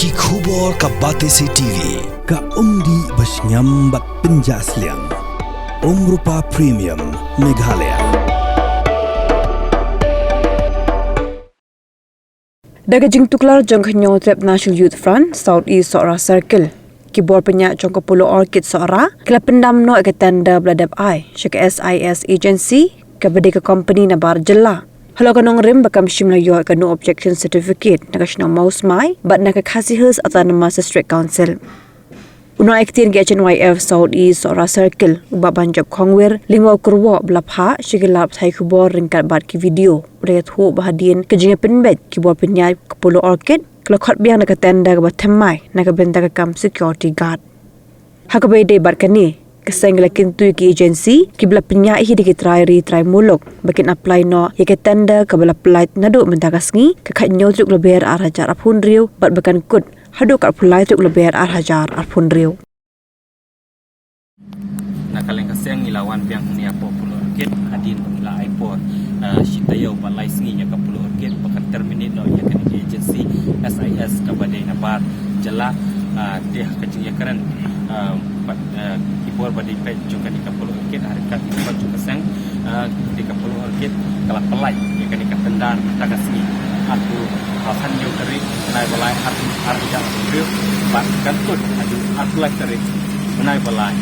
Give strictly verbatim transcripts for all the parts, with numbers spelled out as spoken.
Ki khubor ka Batesi T V, ka umdih ba shngiam bad pynjah sliang. Umrupa Premium, Meghalaya. Da ka jingtuklar jong ka Hynñiewtrep National Youth Front, South East Sohra Circle, ki bor pynïaid jong ka Polo Orchid Sohra ki la pyndam noh ïa ka tender ba la dep ai sha ka S I S Agency, kaba dei ka company nabar jylla, halor ka nongrim ba kam shym la ïoh ïa ka No Objection Certificate na ka shnong Mawsmai bad na ka Khasi Hills Autonomous District Council. U nongaiktien ka H N Y F South East Sohra Circle, u Bah Banjop Khongwir, lyngba u kyrwoh ba la phah sha ki lad pathai khubor ryngkat bad ki video, u la ïathuh ba hadien ka jingïapynbeit ki bor pynïaid ka Polo Orchid, ka la khot biang da ka tender kaba thymmai na ka bynta ka kam security guard. Ha kaba ïadei bad kane ka seng ka la kyntu ïa ki agency kiba la pynïaid hi da ki trai ri trai muluk ba kin apply noh ïa ka tender kaba la pyllait naduh mynta ka sngi, ka khathynñiew tarik Lber ar hajar arphew hynriew, bad ba kan kut haduh ka arphew lai tarik Lber ar hajar arphew hynriew. Na ka liang ka seng ngi la wan biang hangne hapoh Polo Orchid hadien ba ngi la ai por, ah, shi taïew bad lai sngi ïa ka Polo Orchid ba kan terminate noh ïa kane ka agency S I S kaba dei nabar jylla, ah, te ha ka jingïakren, ah, bad, ah, ki bor ba dei peit jong kane ka Polo Orchid ha ryngkat ki bor jong ka seng, ah, te ka Polo Orchid ka la pyllait ïa kane ka tender mynta ka sngi. Haduh, ah, khathynñiew tarik bnai ba lai ar, ar hajar arphew hynriew bad kan kut haduh arphew lai tarik bnai ba lai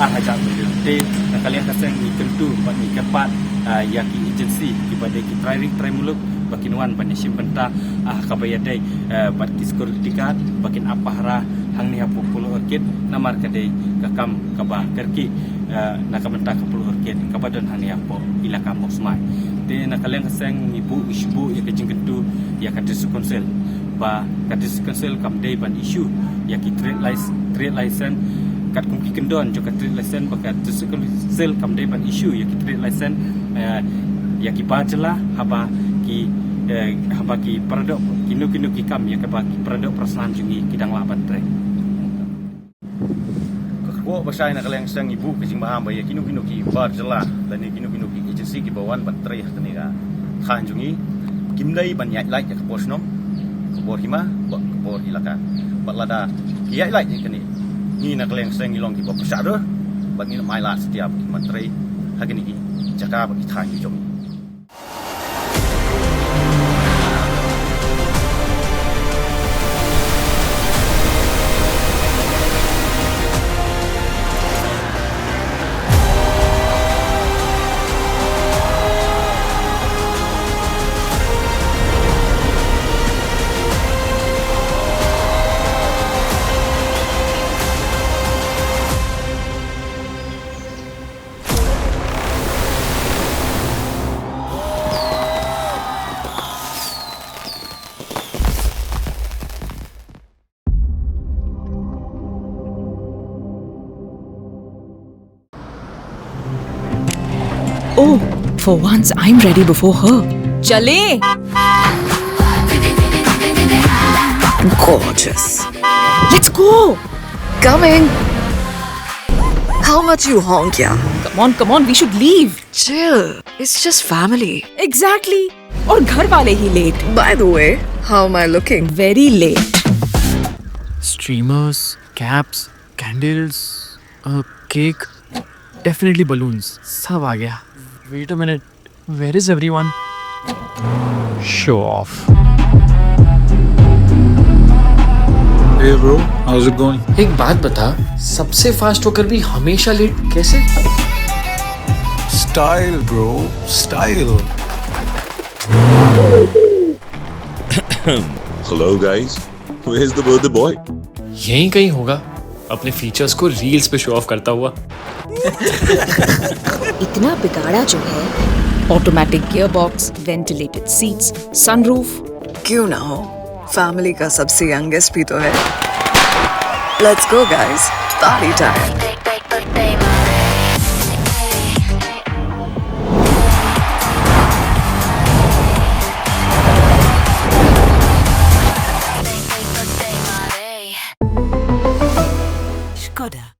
ar hajar arphew hynriew. Te na ka liang ka seng ngi kyntu bad ngi kyrpad, ah, ïa ki agency kiba dei ki trai ri trai muluk ba kin wan ban ïashim bynta, ah, kaba ïadei, eh, bad ki security guard ba kin ap pahara hangne hapoh Polo Orchid, namar ka dei ka kam kaba kyrkieh, eh, na ka bynta ka Polo Orchid kaba don hangne hapoh ilaka Mawsmai. Te na ka liang ka seng ngi buh, ngi shu buh ïa ka jingkyntu ïa ka District Council ba ka District Council kam dei ban issue ïa ki trade lic-, trade license, katkum ki kyndon jong ka trade license ba ka District Council kam dei ban issue ïa ki trade license, eh, ïa ki bar jylla haba ki, eh, haba ki para doh, kino kino ki kam ïa kaba ki para doh para snam jong ngi ki dang lah ban trei. Ka kyrwoh ba shai na ka liang seng ngi buh ka jingbaham ba ïa kino kino ki bar jylla lane kino kino ki agency kiba wan ban trei ha kane ka thaiñ jong ngi, kim dei ban ïaid lait ïa ka bor shnong, ka bor hima, bad ka bor ilaka. Bad lada ki ïaid lait ïa kane, ngi na ka liang seng ngi long kiba pyrshah ruh bad ngin ym ailad satia ba kin wan trei ha kine ki jaka bad ki thaiñ ki jong ngi. Oh, for once I'm ready before her. Chale! Gorgeous. Let's go! Coming. How much you honk, yeah? Come on, come on, we should leave. Chill. It's just family. Exactly. और घर वाले ही late. By the way, how am I looking? Very late. Streamers, caps, candles, a cake. Definitely balloons. सब आ गया. Wait a minute. Where is everyone? Show off. Hey bro, how's it going? एक बात बता, सबसे फास्ट होकर भी हमेशा लेट कैसे? Style bro, style. Hello guys, where's the birthday boy? यहीं कहीं होगा, अपने फीचर्स को रील्स पे शो ऑफ करता हुआ. इतना बिगाड़ा जो है. Automatic gearbox, ventilated seats, sunroof. क्यों ना हो, फैमिली का सबसे यंगेस्ट भी तो है. Let's go guys, party time. Skoda.